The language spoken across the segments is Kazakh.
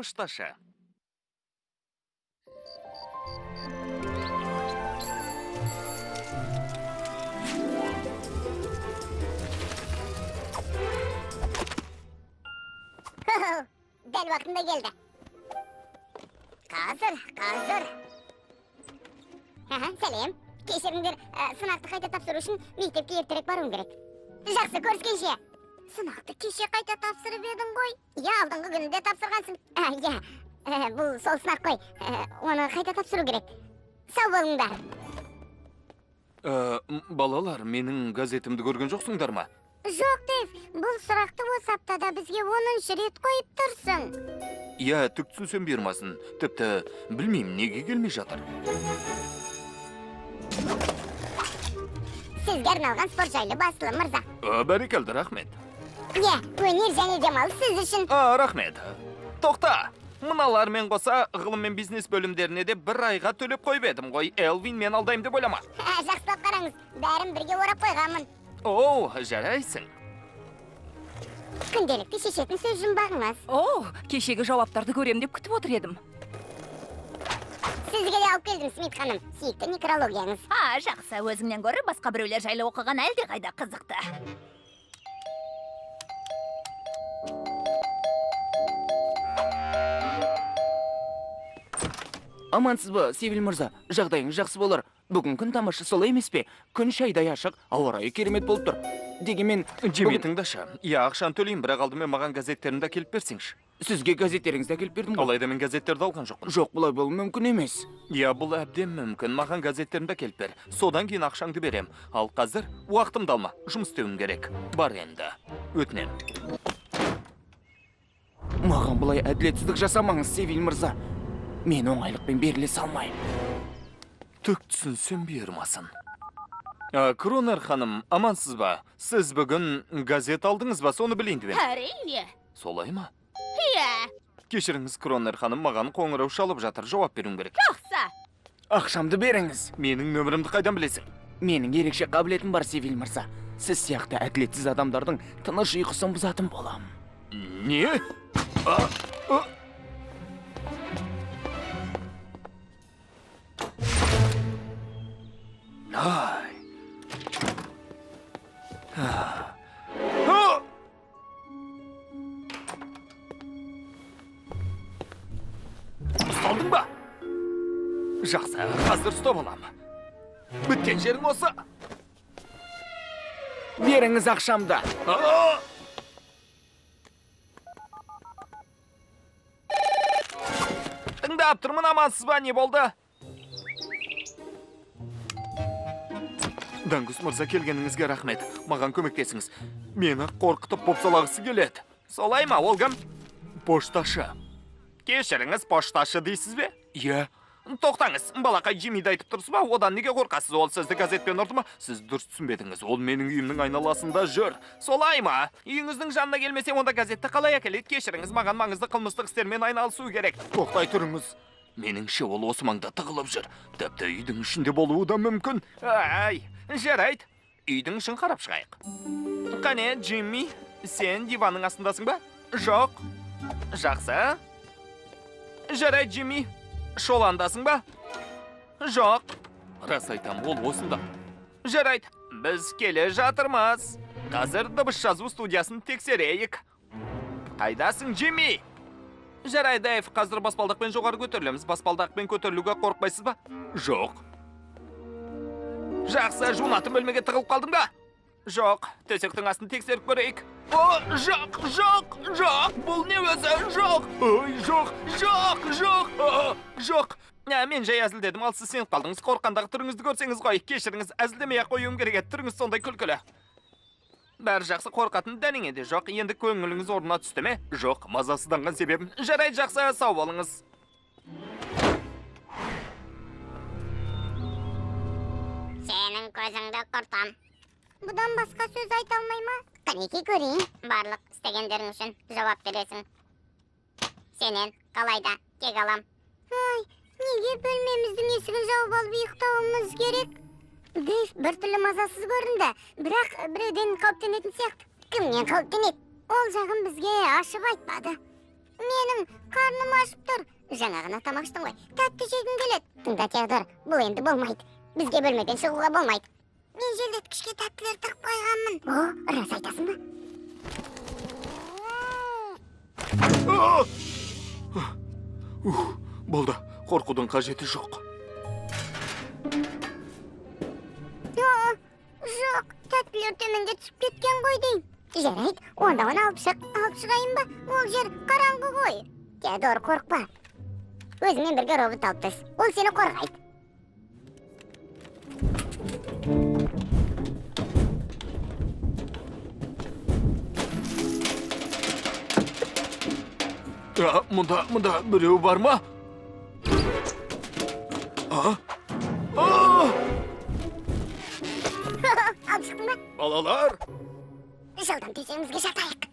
Пошташы. Дәл уақытында келді. Қазір, қазір. Аха, сәлем. Кешіріңдер, сынақты қайта тапсыру үшін мектепке ертерек баруым керек. Жақсы, көріскенше. Сынақты кеше қайта тапсырып едің ғой. Иә, алдыңғы күні де тапсырғансың. Иә, бұл сол сынақ қой. Оны қайта тапсыру керек. Сау болыңдар. Балалар, менің газетімді көрген жоқсыңдар ма? Жоқ, Дэйв, бұл сұрақты осы аптада бізге 10-шы рет қойып тұрсың. Иә, түк түсінсем бұйырмасын. Тіпті білмеймін, неге келмей жатыр. Сізге арналған спорт жайлы басылым, мырза. Бәрекелді, рахмет. Иә, өнер және демалыс сіз үшін. Рахмет. Тоқта! Мыналармен қоса ғылым мен бизнес бөлімдеріне де бір айға төлеп қойып едім ғой. Элвин, мен алдаймын деп ойлама. Жақсылап қараңыз, бәрін бірге орап қойғанмын. Оу, жарайсың. Күнделікті шешетін сөз жұмбағыңыз. О, кешегі жауаптарды көрем деп күтіп отыр едім. Сізге де алып келдім, Смит ханым. Сүйікті некрологияңыз. А, жақсы, өзіңнен гөрі басқа біреулер жайлы оқыған әлдеқайда қызықты. Амансыз ба, Севил мырза? Жағдайыңыз жақсы болар. Бүгін күн тамаша, солай емес пе? Күн шайдай ашық, ауа райы керемет болып тұр. Дегенмен, Джимми, бүгін тыңдашы. Иә, ақшаны төлеймін, бірақ алдымен маған газеттерімді әкеліп берсеңші. Сізге газеттеріңізді әкеліп бердім ғой. Алайда мен газеттерді алған жоқпын. Жоқ, бұлай болуы мүмкін емес. Иә, бұл әбден мүмкін. Маған газеттерімді әкеліп бер. Содан кейін ақшаңды берем. Ал қазір уақытымды алма. Жұмыс істеуім керек. Бар енді. Өтінем. Маған бұлай әділетсіздік жасамаңыз, Севил мырза. Мен оңайлықпен беріле салмаймын. Түк түсінсем бұйырмасын. Кронер ханым, амансыз ба? Сіз бүгін газет алдыңыз ба? Соны білейін деп едім. Әрине. Солай ма? Иә. Кешіріңіз, Кронер ханым, маған қоңырау шалып жатыр. Жауап беруім керек. Жақсы. Ақшамды беріңіз. Менің нөмірімді қайдан білесің? Менің ерекше қабілетім бар, Севил мырза. Сіз сияқты әділетсіз адамдардың тыныш ұйқысын бұзатын болам. Не? Ай. А. Ұсталдың ба? Жақсы, қазір ұстап алам. Біткен жерің осы. Беріңіз ақшамды. А! Тыңдап тұрмын, амансыз ба, не болды? Дангус мырза, келгеніңізге рахмет. Маған көмектесіңіз. Мені қорқытып бопсалағысы келеді. Солай ма, ол кім? Пошташы. Кешіріңіз, пошташы дейсіз бе? Иә. Тоқтаңыз, балақай Джиммиді айтып тұрсыз ба? Одан неге қорқасыз? Ол сізді газетпен ұрды ма? Сіз дұрыс түсінбедіңіз. Ол менің үйімнің айналасында жүр. Солай ма? Үйіңіздің жанына келмесе, онда газетті қалай әкеледі? Кешіріңіз, маған маңызды қылмыстық істермен айналысу керек. Тоқтай тұрыңыз. Меніңше, ол осы маңда тығылып жүр. Тіпті үйдің ішінде болуы да мүмкін. Ай, жарайды. Үйдің ішін қарап шығайық. Қане, Джимми, сен диванның астындасың ба? Жоқ. Жақсы. Жарайды, Джимми. Шоландасың ба? Жоқ. Рас айтам, ол осында. Жарайды, біз келе жатырмыз. Қазір дыбыс жазу студиясын тексерейік. Қайдасың, Джимми? Жарайды, Дэйв, қазір баспалдақпен жоғары көтерілеміз. Баспалдақпен көтерілуге қорықпайсыз ба? Жоқ. Жақсы, жуынатын бөлмеге тығылып қалдың ба? Жоқ, төсектің астын тексеріп көрейік. О, жоқ, жоқ, жоқ, бұл не өзі? Жоқ, ой, жоқ, жоқ, жоқ, о, жоқ. Мен жай әзілдедім, ал сіз сеніп қалдыңыз. Қорыққандағы түріңізді көрсеңіз ғой. Кешіріңіз, әзілдемей-ақ қоюым керек еді. Түріңіз сондай күлкілі. Бәрі жақсы, қорқатын дәнеңе де жоқ. Енді көңіліңіз орнына түсті ме? Жоқ, мазасызданған себебім. Жарайды, жақсы, сау болыңыз. Сенің көзіңді құртам. Бұдан басқа сөз айта алмай ма? Қанекей көрейін. Барлық істегендерің үшін жауап бересің. Сенен қалай да кек алам. Ай, неге бөлмеміздің есігін жауып алып ұйықтауымыз керек? Дэйв біртүрлі мазасыз көрінді, бірақ біреуден қауіптенетін сияқты. Кімнен қауіптенеді? Ол жағын бізге ашып айтпады. Менің қарным ашып тұр. Жаңа ғана тамақ іштің ғой. Тәтті жегім келеді. Тыңда, Теодор, бұл енді болмайды. Бізге бөлмеден шығуға болмайды. Мен желдеткішке тәттілер тығып қойғанмын. О, рас айтасың ба? А! Ух, болды, қорқудың қажеті жоқ. О, жоқ, тәттілер төменге түсіп кеткен ғой деймін. Жарайды, онда оны алып шық. Алып шығайын ба? Ол жер қараңғы ғой. Теодор, қорықпа. Өзіңмен бірге робот алып түс. Ол сені қорғайды. А, мұнда біреу бар ма? А? А! Алып шықтың ба? Балалар! Жылдам төсегімізге жатайық.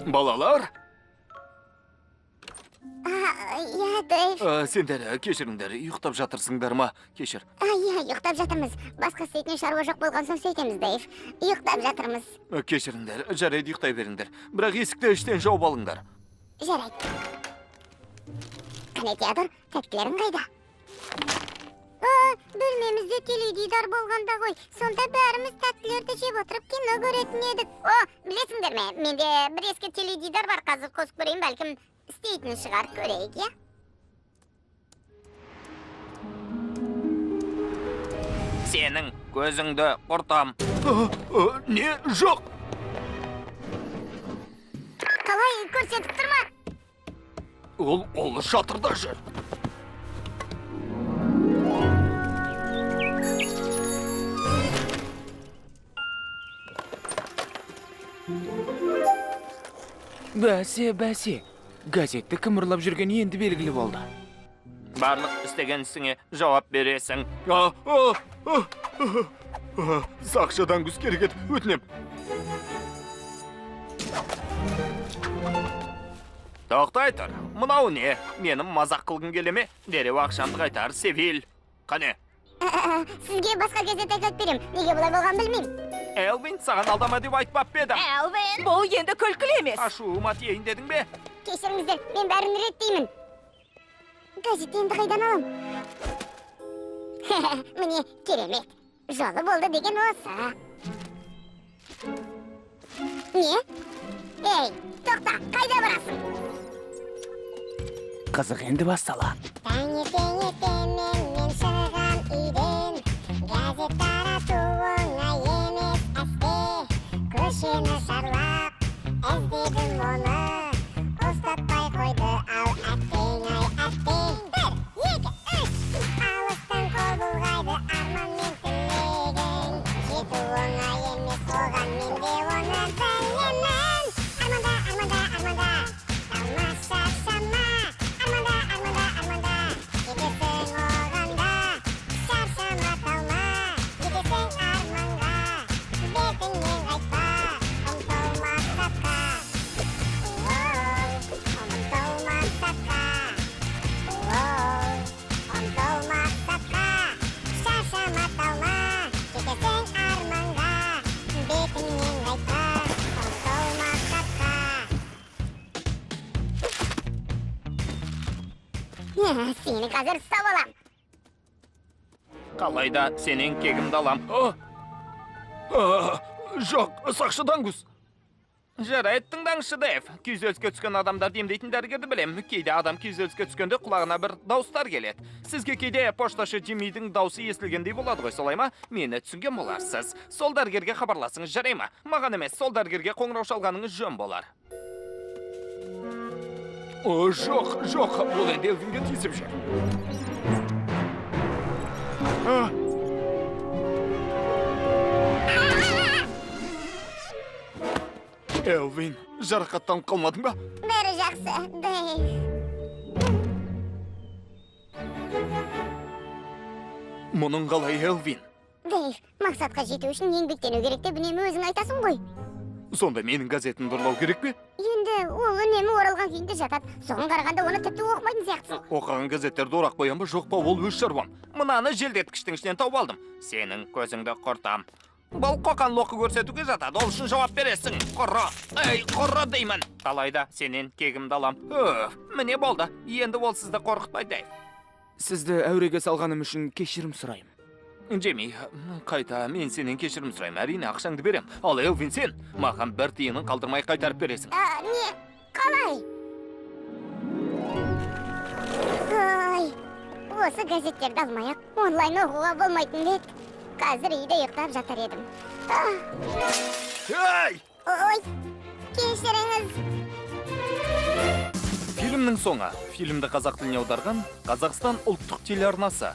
Балалар! А, иә, Дэйв. А, сендер, кешіріңдер, ұйықтап жатырсыңдар ма? Кешір. А, иә, ұйықтап жатырмыз. Басқа істейтін шаруа жоқ болған соң сөйтеміз, Дэйв. Ұйықтап жатырмыз. Кешіріңдер, жарайды, ұйықтай беріңдер. Бірақ есікті іштен жауып алыңдар. Жарайды. Қане, Теодор, тәттілерің қайда? А, бөлмемізде теледидар болғанда ғой. Сонда бәріміз тәттілерді жеп отырып кино көретін едік. О, білесіңдер ме, менде бір ескі теледидар бар, қазір қосып көрейін, бәлкім істейтін шығар, көрейік, иә? Сенің көзіңді құртам. Не, жоқ! Қалай, көрсетіп тұр ма? Ол шатырда жүр. Бәсе, бәсе. Газетті кім ұрлап жүргені енді белгілі болды. Барлық істеген ісіңе жауап бересің. А, а, а, а, а, Сақшыдан күз керек еді, өтінем. Тоқтай тұр. Мынау не? Мені мазақ қылғың келе ме? Дереу ақшамды қайтар, Севил. Қане? Сізге басқа газет әкеліп берем. Неге бұлай болғанын білмеймін. Элвин, саған алдама деп айтпап па едім? Элвин! Бұл енді күлкілі емес. Ашуыма тиейін дедің бе? Кешіріңіздер, мен бәрін реттеймін. Газетті енді қайдан алам? Міне, керемет. Жолы болды деген осы. Не? Ей, тоқта, қайда барасың? Қызық енді басталады. Таңертең ертемен мен шығам үйден. Газет тарату оңай емес әсте. Көшені шарлап іздедім оны. Ұстатпай қойды ау әттең ай әттең. Бір, екі, үш. Алыстан қол бұлғайды арман мен тілегің. Жету оңай емес оған мен де оны білемін. Арманда, арманда, арманда, талма шаршама. Арманда, арманда, арманда, жетесің оған да. Шаршама, талма, жетесің арманға. Бетіңнен қайтпа, ұмтыл мақсатқа. Оу, ұмтыл мақсатқа. Оу, ұмтыл мақсатқа. Шаршама, талма, жетесің арманға. Бетіңнен қайтпа, ұмтыл мақсатқа. Сені қазір ұстап алам. Қалайда сенен кегімді алам. А! А, жоқ, сақшы Дангус. Жарайды, тыңдаңызшы, Дэйв. Күйзеліске түскен адамдарды емдейтін дәрігерді білем. Кейде адам күйзеліске түскенде құлағына бір дауыстар келеді. Сізге кейде пошташы Джиммидің даусы естілгендей болады ғой, солай ма? Мені түсінген боларсыз. Сол дәрігерге хабарласыңыз, жарай ма? Маған емес, сол дәрігерге қоңырау шалғаныңыз жөн болар. О, жоқ, жоқ, бұл енді Элвинге тиісіп жүр. А! Элвин, жарақаттанып қалмадың ба? Бәрі жақсы, Дэйв. Мұның қалай, Элвин? Дэйв, мақсатқа жету үшін еңбектену керек деп үнемі өзің айтасың ғой. Сонда менің газетімді ұрлау керек пе? Енді ол үнемі оралған күйінде жатады. Соған қарағанда оны тіпті оқымайтын сияқтысың. Оқыған газеттерді орақ қоям ба, жоқ па, ол өз шаруам. Мынаны желдеткіштің ішінен тауып алдым. Сенің көзіңді құртам. Бұл қоқан лоқы көрсетуге жатады, ол үшін жауап бересің. Құры, ей, құры деймін. Қалайда сенен кегімді алам. Өф, міне болды. Енді ол сізді қорқытпайды. Сізді әуреге салғаным үшін кешірім сұраймын. Джейми, қайта мен сенен кешірім сұраймын. Әрине, ақшаңды берем. Ал Элвин, сен маған бір тиынын қалдырмай қайтарып бересің. А, не, қалай? Ай, осы газеттерді алмай ақ онлайн оқуға болмайтын ба еді? Қазір үйде ұйықтап жатар едім. А, Ей! ой, кешіріңіз. Фильмнің соңы. Фильмді қазақ тіліне аударған Қазақстан ұлттық телеарнасы.